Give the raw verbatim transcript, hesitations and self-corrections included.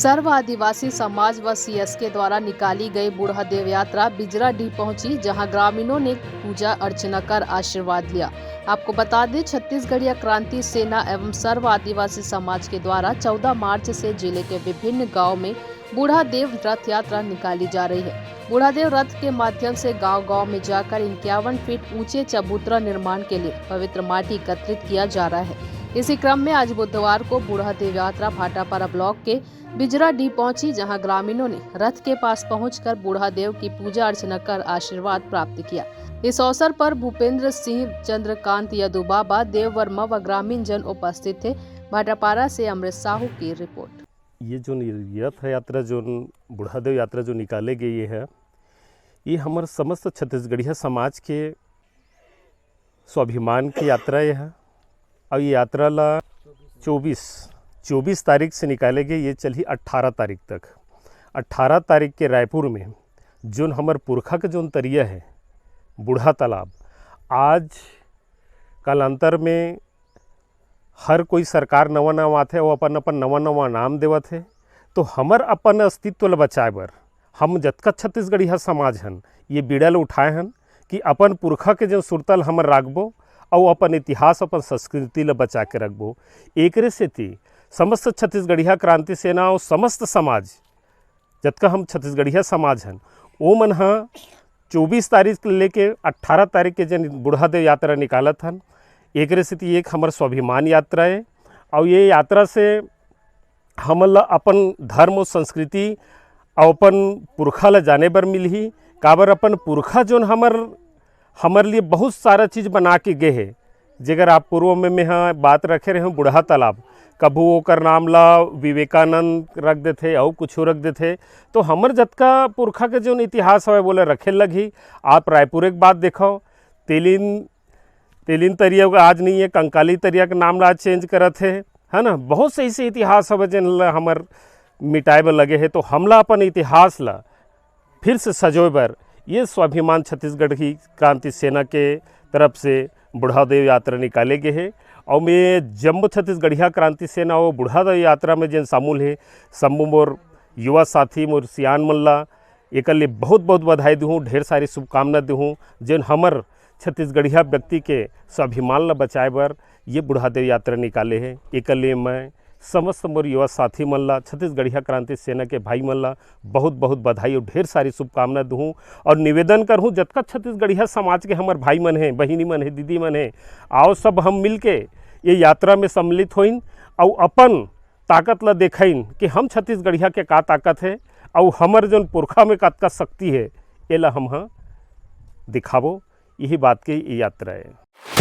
सर्व आदिवासी समाज व सीएसके द्वारा निकाली गई बूढ़ा देव यात्रा बिजरा डीह पहुंची, जहां ग्रामीणों ने पूजा अर्चना कर आशीर्वाद लिया। आपको बता दें, छत्तीसगढ़िया क्रांति सेना एवं सर्व आदिवासी समाज के द्वारा चौदह मार्च से जिले के विभिन्न गांव में बूढ़ा देव रथ यात्रा निकाली जा रही है। बूढ़ा देव रथ के माध्यम से गांव-गांव में जाकर इक्यावन फीट ऊंचे चबूतरा निर्माण के लिए पवित्र माटी एकत्रित किया जा रहा है। इसी क्रम में आज बुधवार को बूढ़ा देव यात्रा भाटापारा ब्लॉक के बिजरा डीह पहुंची, जहां ग्रामीणों ने रथ के पास पहुंचकर बूढ़ा देव की पूजा अर्चना कर आशीर्वाद प्राप्त किया। इस अवसर पर भूपेंद्र सिंह, चंद्रकांत यदु बाबा, देव वर्मा व ग्रामीण जन उपस्थित थे। भाटापारा से अमृत साहू की रिपोर्ट। ये जो नि-, रथ यात्रा, जो बूढ़ा देव यात्रा जो निकाले गई है, ये हमर समस्त छत्तीसगढ़िया समाज के स्वाभिमान की यात्रा ये है। और ये यात्रा ला चौबीस, चौबीस तारीख से निकाले गए, ये चलही अट्ठारह तारीख तक। अट्ठारह तारीख के रायपुर में जोन हमर पुरखा के जोन तरिया है, बूढ़ा तालाब, आज कालांतर में हर कोई सरकार नवा नवा आथे, वो अपन अपन नवा नवा नाम देवत हे। तो हमर अपन अस्तित्व ल बचाए बर हम जतका छत्तीसगढ़िया समाज हन, ये बीड़ा ल उठाए हन कि अपन पुरखा के जो सुरता ल हमर राखबो, अउ अपन इतिहास, अपन संस्कृति ल बचा के रखबो। एकरे सेती समस्त छत्तीसगढ़िया क्रांति सेना अउ समस्त समाज, जतका हम छत्तीसगढ़िया समाज हन, ओ मन ह चौबीस तारीख ले लेके अट्ठारह तारीख के जन बूढ़ा देव यात्रा निकालत हन। एकरे सेती एक हमर स्वाभिमान यात्रा ए, अउ ये यात्रा से हमन ल अपन धर्म अउ संस्कृति अउ अपन पुरखा ल जाने बर मिलही। काबर अपन पुरखा जोन हमर, हमर लिए बहुत सारा चीज बना के गे हे। जेकर आप पूर्व में मेंहा बात रखे रहे हूँ, बूढ़ा तालाब, कभू ओकर नाम ला विवेकानंद रख देथे अउ कुछू रख देथे। तो हमर जतका पुरखा के जोन इतिहास हवय, वोला रखे लगही। आप रायपुर एक बात देखो, तेलिन, तेलिन तरिया आज नहीं है, कंकाली तरिया के नाम ला चेंज करत हे, है ना। बहुत से ऐसे इतिहास हवय जेन ला हमर मिटाए बर लगे हे। तो हमला अपन इतिहास ला फिर से सजोए बर ये स्वाभिमान छत्तीसगढ़ की क्रांति सेना के तरफ से बूढ़ा देव यात्रा निकाले गे हे। अउ मैं जम्मो छत्तीसगढ़िया क्रांति सेना अउ बूढ़ा देव यात्रा में जेन शामिल हे, सम्मू मोर युवा साथी, मोर सियान मन ला एकर लिए बहुत बहुत बधाई देहूँ, ढेर सारी शुभकामना देहूँ, जेन हमर छत्तीसगढ़िया व्यक्ति के स्वाभिमान ला बचाए बर ये बूढ़ा देव यात्रा निकाले हे। एकर लिए मैं समस्त मोर युवा साथी मन ला, छत्तीसगढ़िया क्रांति सेना के भाई मन ला बहुत बहुत बधाई अउ ढेर सारी शुभकामना दूहूँ। अउ निवेदन करहूँ, जतका छत्तीसगढ़िया समाज के हमर भाई मन हे, बहिनी मन हे, दीदी मन हे, आओ सब हम मिल के ये यात्रा में सम्मिलित होइन अउ अपन ताकत ला देखाइन कि हम छत्तीसगढ़िया के का ताकत हे अउ हमर जोन पुरखा में कतका शक्ति हे, एला हम ह दिखाबो। यही बात के ये यात्रा हे।